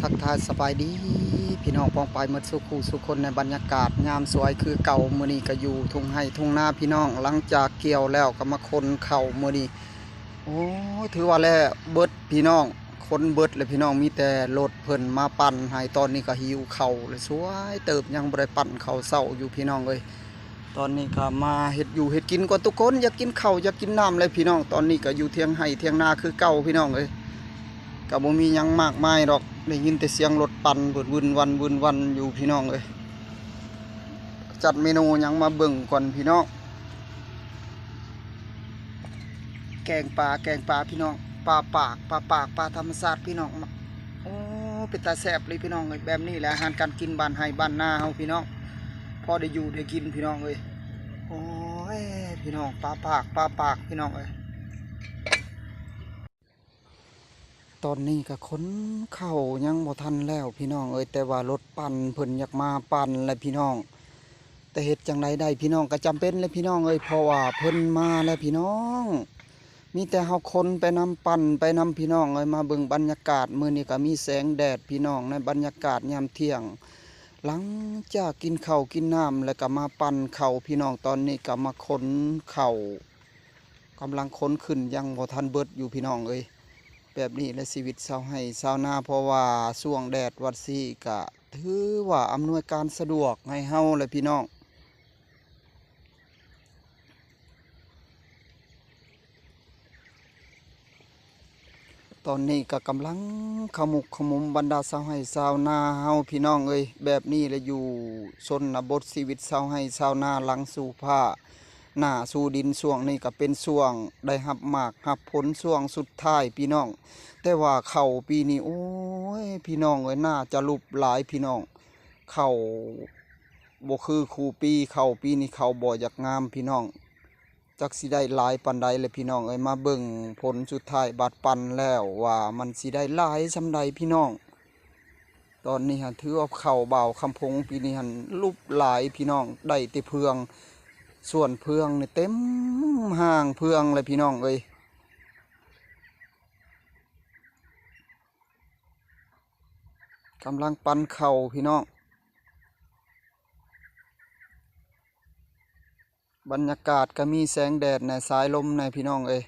ທັກທາຍສະບາຍດີພີ່ນ້ອງປ້ອງປາຍໝົດສູ່ຄູ່ສູ່ຄົນ ໃນບັນຍາກາດຍາມສວຍຄືເກົ່າ. ມື້ນີ້ກໍຢູ່ທົ່ງໄຮ່ທົ່ງນາພີ່ນ້ອງ, ຫຼັງຈາກກ່ຽວແລ້ວກໍມາຂົນເຂົ້າມື້ນີ້. ໂອ້ຍ ຖືວ່າແລ້ວເບິດພີ່ນ້ອງ, ຂົນເບິດແລ້ວພີ່ນ້ອງ, ມີແຕ່ລົດເພິ່ນມາປັ່ນໃຫ້. ຕອນນີ້ກໍຫິວເຂົ້າແລ້ວ ສວຍເຕີບ ຍັງບໍ່ໄດ້ປັ່ນເຂົ້າເຊົ້າຢູ່ພີ່ນ້ອງເອີຍ. ຕອນນີ້ກໍມາເຮັດຢູ່ເຮັດກິນກ່ອນທຸກຄົນ, ຢາກກິນເຂົ້າຢາກກິນນ້ຳແລ້ວພີ່ນ້ອງ. ຕອນນີ້ກໍຢູ່ທຽງໄຮ່ທຽງນາຄືເກົ່າພີ່ນ້ອງເອີຍ, ກໍບໍ່ມີຫຍັງມາກມາຍດອກ, ໄດ້ຍິນແຕ່ສຽງລົດປັ່ນວືນວັນວືນວັນຢູ່ພີ່ນ້ອງເອີຍ. ຈັດເມນູຫຍັງມາເບິ່ງກ່ອນພີ່ນ້ອງ. ແກງປາ ແກງປາພີ່ນ້ອງ, ປາປາກ ປາປາກ ປາທຳມະຊາດພີ່ນ້ອງ. ໂອ້ ເປັນຕາແຊບເລີຍພີ່ນ້ອງເອີຍ. ແບບນີ້ແຫຼະອາຫານການກິນບ້ານໄຮ່ບ້ານນາເຮົາພີ່ນ້ອງ, ພໍໄດ້ຢູ່ໄດ້ກິນພີ່ນ້ອງເອີຍ. ໂອ້ຍ ພີ່ນ້ອງ, ປາປາກ ປາປາກພີ່ນ້ອງເອີຍ. ຕອນນີ້ກໍຂົນເຂົ້າຍັງບໍ່ທັນແລ້ວພີ່ນ້ອງເອີຍ, ແຕ່ວ່າລົດປັ່ນເພິ່ນຢາກມາປັ່ນແຫຼະພີ່ນ້ອງ. ແຕ່ເຮັດຈັ່ງໃດໄດ້ພີ່ນ້ອງ, ກໍຈຳເປັນແຫຼະພີ່ນ້ອງເອີຍ, ເພາະວ່າເພິ່ນມາແລ້ວພີ່ນ້ອງ. ມີແຕ່ເຮົາຂົນໄປນຳ ປັ່ນໄປນຳພີ່ນ້ອງເອີຍ. ມາເບິ່ງບັນຍາກາດ, ມື້ນີ້ກໍມີແສງແດດພີ່ນ້ອງ, ໃນບັນຍາກາດຍາມທ່ຽງ. ຫຼັງຈາກກິນເຂົ້າກິນນ້ຳແລ້ວກໍມາປັ່ນເຂົ້າພີ່ນ້ອງ, ຕອນນີ້ກໍມາຂົນເຂົ້າ. ກຳລັງຂົນຂຶ້ນຍັງບໍ່ທັນເບິດຢູ່ພີ່ນ້ອງເອີຍ. ແບບນີ້ແຫຼະຊີວິດຊາວໄຮ່ຊາວນາ, ເພາະວ່າຊ່ວງແດດວັດຊີກະຖືວ່າອຳນວຍການສະດວກໃຫ້ເຮົາແຫຼະພີ່ນ້ອງ. ຕອນນີ້ກໍກຳລັງຂະໝຸກຂະໝຸມບັນດາຊາວໄຮ່ຊາວນາເຮົາພີ່ນ້ອງເອີຍ. ແບບນີ້ແຫຼະຢູ່ຊົນນະບົດ, ຊີວິດຊາວໄຮ່ຊາວນາຫຼັງສູ່ຟ້າໜ້າສູ່ດິນ. ຊ່ວງນີ້ກໍເປັນຊ່ວງໄດ້ຮັບໝາກຮັບຜົນຊ່ວງສຸດທ້າຍພີ່ນ້ອງ. ແຕ່ວ່າເຂົ້າປີນີ້ ໂອ້ຍ ພີ່ນ້ອງເອີຍ, ໜ້າຈະຫຼຸບຫຼາຍພີ່ນ້ອງ. ເຂົ້າບໍ່ຄືຄູ່ປີ, ເຂົ້າປີນີ້ເຂົ້າບໍ່ຢາກງາມພີ່ນ້ອງ. ຈັກຊິໄດ້ຫຼາຍປານໃດແຫຼະພີ່ນ້ອງເອີຍ. ມາເບິ່ງຜົນສຸດທ້າຍບາດປັ່ນແລ້ວວ່າມັນຊິໄດ້ຫຼາຍສ່ຳໃດພີ່ນ້ອງ. ຕອນນີ້ຫັ້ນຖືວ່າເຂົ້າບ່າວຄຳພົງປີນີ້ຫັ້ນຫຼຸບຫຼາຍພີ່ນ້ອງ, ໄດ້ແຕ່ເຟືອງ, ສ່ວນເຟືອງນີ້ເຕັມຮ່າງເຟືອງເລີຍພີ່ນ້ອງເອີຍ. ກຳລັງປັ່ນເຂົ້າພີ່ນ້ອງ. ບັນຍາກາດກໍມີແສງແດດແດ່ ສາຍລົມແດ່ພີ່ນ້ອງເອີຍ.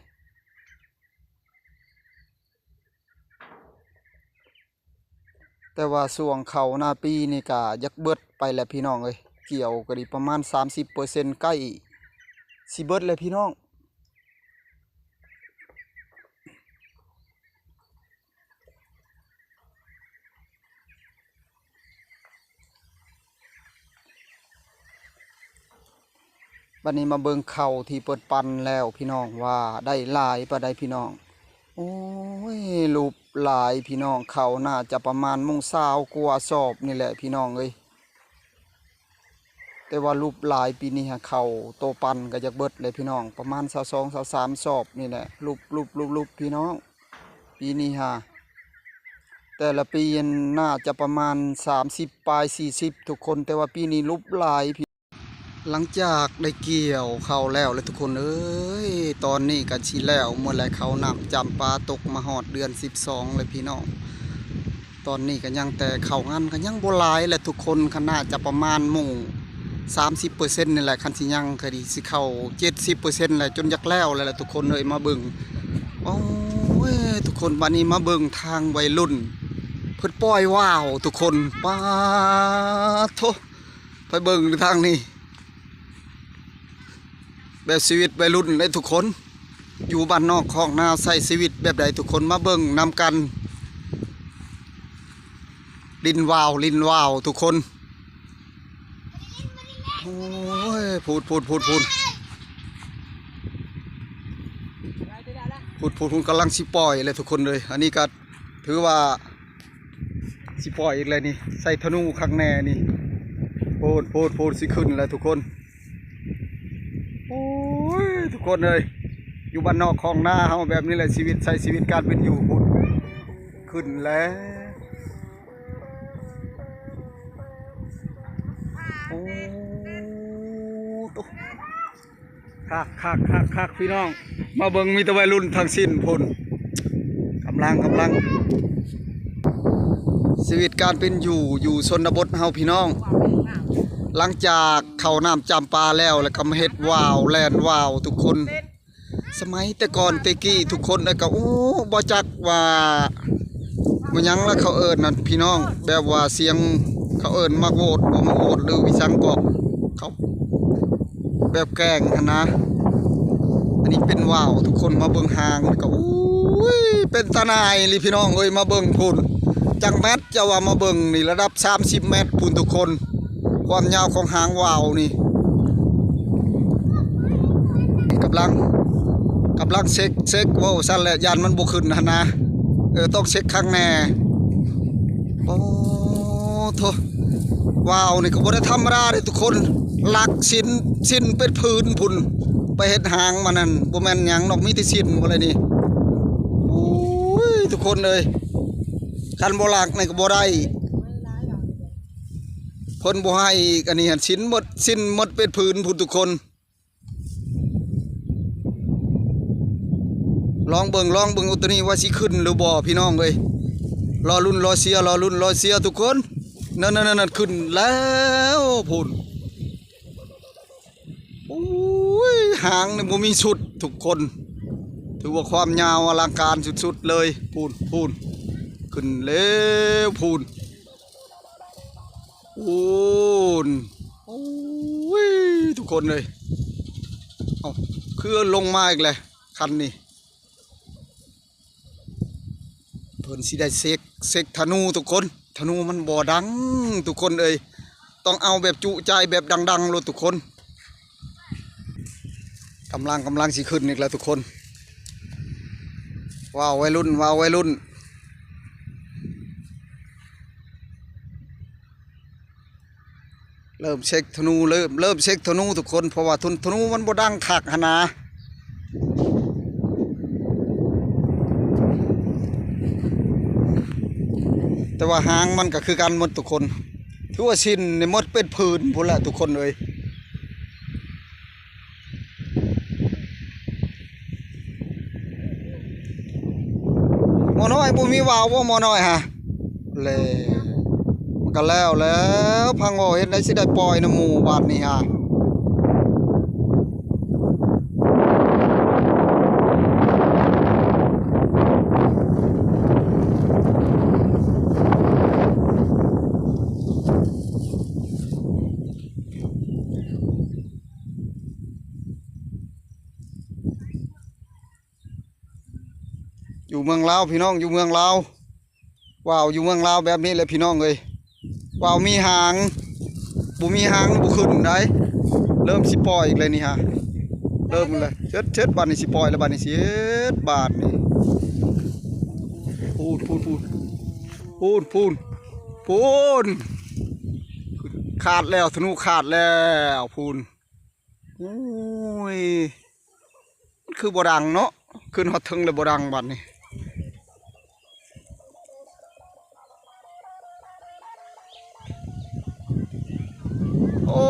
ແຕ່ວ່າຊ່ວງເຂົ້ານາປີນີ້ກະຢາກເບິດໄປແຫຼະພີ່ນ້ອງເອີຍ. ກ່ຽວກໍດີປະມານສາມສິບເປີເຊັນ ໃກ້ຊິເບິດແລ້ວພີ່ນ້ອງ. ບັດນີ້ມາເບິ່ງເຂົ້າທີ່ເພິ່ນປັ່ນແລ້ວພີ່ນ້ອງ ວ່າໄດ້ຫຼາຍປານໃດພີ່ນ້ອງ. ໂອ້ຍ ຫຼຸບຫຼາຍພີ່ນ້ອງ, ເຂົ້າໜ້າຈະປະມານໂມງຊາວກວ່າສອບນີ້ແຫຼະພີ່ນ້ອງເອີຍ. ແຕ່ວ່າຫຼຸບຫຼາຍປີນີ້ຫາ ເຂົ້າໂຕປັ່ນກໍຢາກເບິດເລີຍພີ່ນ້ອງ, ປະມານຊາວສອງ ຊາວສາມສອບນີ້ແຫຼະ ຫຼຸບ ຫຼຸບ ຫຼຸບ ຫຼຸບພີ່ນ້ອງ. ປີນີ້ຫາ ແຕ່ລະປີນັ້ນໜ້າຈະປະມານສາມສິບປາຍ ສີ່ສິບທຸກຄົນ, ແຕ່ວ່າປີນີ້ຫຼຸບຫຼາຍ. ຫຼັງຈາກໄດ້ກ່ຽວເຂົ້າແລ້ວແຫຼະທຸກຄົນເອີຍ, ຕອນນີ້ກໍຊິແລ້ວໝົດແລ້ວ, ເຂົ້ານ້ຳຈຳປາຕົກມາຮອດເດືອນສິບສອງແລ້ວພີ່ນ້ອງ. ຕອນນີ້ກໍຍັງແຕ່ເຂົ້າງານກໍຍັງບໍ່ຫຼາຍແຫຼະທຸກຄົນ, ກໍໜ້າຈະປະມານໝູ່ສາມສິບເປີເຊັນນີ້ແຫຼະ, ຄັນຊິຍັງກໍດີ ຊິເຂົ້າເຈັດສິບເປີເຊັນແລ້ວ, ຈົນຢາກແລ້ວແລ້ວແຫຼະທຸກຄົນເອີຍ. ມາເບິ່ງ ໂອ້ຍ ທຸກຄົນ, ບັດນີ້ມາເບິ່ງທາງໄວລຸ້ນ ເພິ່ນປ່ອຍວ່າວທຸກຄົນ. ປາດໂທ ໄປເບິ່ງທາງນີ້ ແບບຊີວິດໄວລຸ້ນເດ້ທຸກຄົນ, ຢູ່ບ້ານນອກຄອກນາໃຊ້ຊີວິດແບບໃດທຸກຄົນ, ມາເບິ່ງນຳກັນ. ຫຼິ້ນວ່າວ ຫຼິ້ນວ່າວທຸກຄົນ. ໂອ້ຍ ພຸ້ນ ພຸ້ນ ພຸ້ນ ພຸ້ນ ພຸ້ນ ພຸ້ນ ກຳລັງຊິປ່ອຍແລ້ວທຸກຄົນເອີຍ. ອັນນີ້ກໍຖືວ່າ ຊິປ່ອຍອີກແລ້ວນີ້, ໃສ່ທະນູຄັກແນ່ນີ້. ໂພດ ໂພດ ໂພດ ຊິຂຶ້ນແລ້ວທຸກຄົນ. ໂອ້ຍ ທຸກຄົນເອີຍ, ຢູ່ບ້ານນອກຄອກນາເຮົາແບບນີ້ແຫຼະ, ຊີວິດ ໃຊ້ຊີວິດການເປັນຢູ່ພຸ້ນ. ຂຶ້ນແລ້ວ. ໂອ້ ໂຕ ຄັກ ຄັກ ຄັກ ຄັກ ພີ່ນ້ອງ, ມາເບິ່ງມີແຕ່ໄວລຸ້ນທັງສິ້ນພຸ້ນ. ກຳລັງ ກຳລັງ ຊີວິດການເປັນຢູ່ ຢູ່ຊົນນະບົດເຮົາພີ່ນ້ອງ ຫຼັງຈາກເຂົ້ານ້ຳຈຳປາແລ້ວ ແລ້ວກໍມາເຮັດວ່າວ ແລ່ນວ່າວທຸກຄົນ. ສະໄໝແຕ່ກ່ອນແຕ່ກີ້ທຸກຄົນ ແລ້ວກໍ ໂອ້ ບໍ່ຈັກວ່າ ບໍ່ຫຍັງລະເຂົາເອີ້ນນັ້ນພີ່ນ້ອງ ແບບວ່າສຽງເຂົາເອີ້ນໝາກໂຫວດ ບໍ່ໝາກໂຫວດ ຫຼືອີ່ສັງເກາະ ເຂົາ ແບບແກ້ງຫັ້ນນະ. ອັນນີ້ເປັນວ່າວ ທຸກຄົນມາເບິ່ງຫາງ ແລ້ວກໍ ໂອ້ຍ ເປັນຕາໜ່າຍອີ່ຫຼີພີ່ນ້ອງເອີຍ ມາເບິ່ງພຸ້ນ ຈັກແມັດ ເຈົ້າວ່າມາເບິ່ງນີ້ ລະດັບສາມສິບແມັດພຸ້ນທຸກຄົນ ຄວາມຍາວຂອງຫາງວ່າວນີ້. ກຳລັງ ກຳລັງເຊັກ ເຊັກ ເວົ້າຊັ້ນແຫຼະ ຢ້ານມັນບໍ່ຂຶ້ນຫັ້ນນະ ເອີ ຕ້ອງເຊັກຄັກແນ່. ໂອ້ໂທ້ ວ່າວນີ້ກໍບໍ່ໄດ້ທຳມະດາເດ້ທຸກຄົນ ຫຼັກຊິ້ນ ຊິ້ນເປັນຜືນພຸ້ນ ໄປເຮັດຫາງມັນນັ້ນ ບໍ່ແມ່ນຫຍັງດອກ ມີແຕ່ຊິ້ນບໍ່ແລ້ວນີ້. ໂອ້ຍ ທຸກຄົນເອີຍ ຄັນບໍ່ຫຼັກນີ້ກໍບໍ່ໄດ້ ເພິ່ນບໍ່ໃຫ້ອີກ ອັນນີ້ຫັ້ນ ຊິ້ນໝົດ ຊິ້ນໝົດເປັນຜືນພຸ້ນທຸກຄົນ. ລອງເບິ່ງ ລອງເບິ່ງ ໂອ ໂຕນີ້ວ່າຊິຂຶ້ນຫຼືບໍ່ພີ່ນ້ອງເອີຍ ລໍລຸ້ນລໍເຊຍ ລໍລຸ້ນລໍເຊຍທຸກຄົນ. ນັ້ນໆໆ ຂຶ້ນແລ້ວພຸ້ນ. ໂອ້ຍ ຫາງນີ້ບໍ່ມີສຸດທຸກຄົນ ຖືວ່າຄວາມຍາວອະລັງການສຸດໆເລີຍ ພຸ້ນ ພຸ້ນ ຂຶ້ນແລ້ວພຸ້ນ. ໂອ້ນ ໂອ້ຍ ທຸກຄົນເອີຍ ເອົ້າ ຄືລົງມາອີກແລ້ວຄັນນີ້. ເພິ່ນຊິໄດ້ເຊັກ ເຊັກທະນູທຸກຄົນ ທະນູມັນບໍ່ດັງທຸກຄົນເອີຍ ຕ້ອງເອົາແບບຈຸໃຈແບບດັງໆໂລດທຸກຄົນ. ກຳລັງ ກຳລັງຊິຂຶ້ນອີກແລ້ວທຸກຄົນ ວ້າວໄວລຸ້ນ ວ້າວໄວລຸ້ນ. ເລີ່ມເຊັກທະນູ ເລີ່ມ ເລີ່ມເຊັກທະນູທຸກຄົນ ເພາະວ່າທະ ທະນູມັນບໍ່ດັງຄັກຫັ້ນນະ. ແຕ່ວ່າຫາງມັນກໍຄືກັນໝົດທຸກຄົນ ຖືວ່າຊິ້ນນີ້ໝົດເປັນຜືນພຸ້ນແຫຼະທຸກຄົນເອີຍ. ໝໍນ້ອຍ ບໍ່ມີວາວບໍ່ ໝໍນ້ອຍຫາ? ແລ້ວ ມັນກໍແລ້ວແລ້ວ ພັງໂຫ ເຮັດໃດຊິໄດ້ປ່ອຍນຳໝູ່ບາດນີ້ຫາ. ຢູ່ເມືອງລາວພີ່ນ້ອງ ຢູ່ເມືອງລາວ ວ້າວຢູ່ເມືອງລາວແບບນີ້ແຫຼະພີ່ນ້ອງເອີຍ ວ້າວມີຫາງ ບໍ່ມີຫາງບໍ່ຂຶ້ນໃດ. ເລີ່ມຊິປ່ອຍອີກແລ້ວນີ້ຫາ ເລີ່ມແລ້ວ ເຊັດ ເຊັດ ບາດນີ້ຊິປ່ອຍແລ້ວ ບາດນີ້ຊິເຮັດ ບາດນີ້ ພູນ ພູນ ພູນ ຂາດແລ້ວ ທະນູຂາດແລ້ວ ພູນ. ໂອ້ຍ ມັນຄືບໍ່ດັງເນາະ ຂຶ້ນຮອດເທິງແລ້ວບໍ່ດັງບາດນີ້. ໂອ້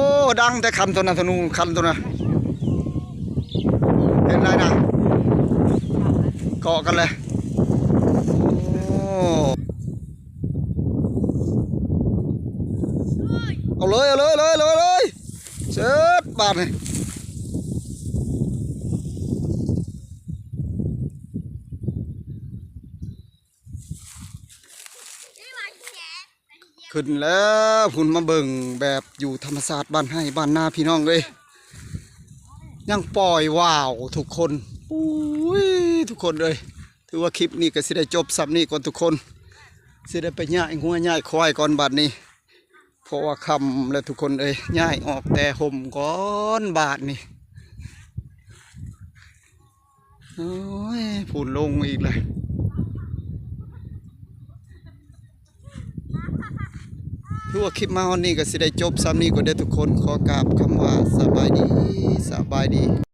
ດັງແຕ່ຄັນໂຕນະ ທະນູຄັນໂຕນະ ເຫັນໄດ້ນະ ເກາະກັນເລີຍ. ໂອ້ ເອົາເລີຍ ເອົາເລີຍ ເລີຍ ເລີຍ ເລີຍ. ເຊັດບາດນີ້ ຂຶ້ນແລ້ວພຸ້ນ ມາເບິ່ງແບບຢູ່ທຳມະຊາດບ້ານໄຮ່ບ້ານນາພີ່ນ້ອງເອີຍ ຍັງປ່ອຍວ້າວທຸກຄົນ. ໂອ້ຍ ທຸກຄົນເອີຍ ຖືວ່າຄລິບນີ້ກໍຊິໄດ້ຈົບສ່ຳນີ້ກ່ອນທຸກຄົນ ຊິໄດ້ໄປຍ້າຍງົວຍ້າຍຄວາຍກ່ອນບາດນີ້. ເພາະວ່າຄ່ຳແລ້ວທຸກຄົນເອີຍ ຍ້າຍອອກແຕ່ຮົ່ມກ່ອນບາດນີ້. ໂອ້ຍ ພຸ້ນລົງອີກແລ້ວ. ຖືວ່າຄລິບມາຮອດນີ້ກໍຊິໄດ້ຈົບສ່ຳນີ້ກ່ອນເດີທຸກຄົນ ຂໍກາບຄຳວ່າສະບາຍດີ ສະບາຍດີ.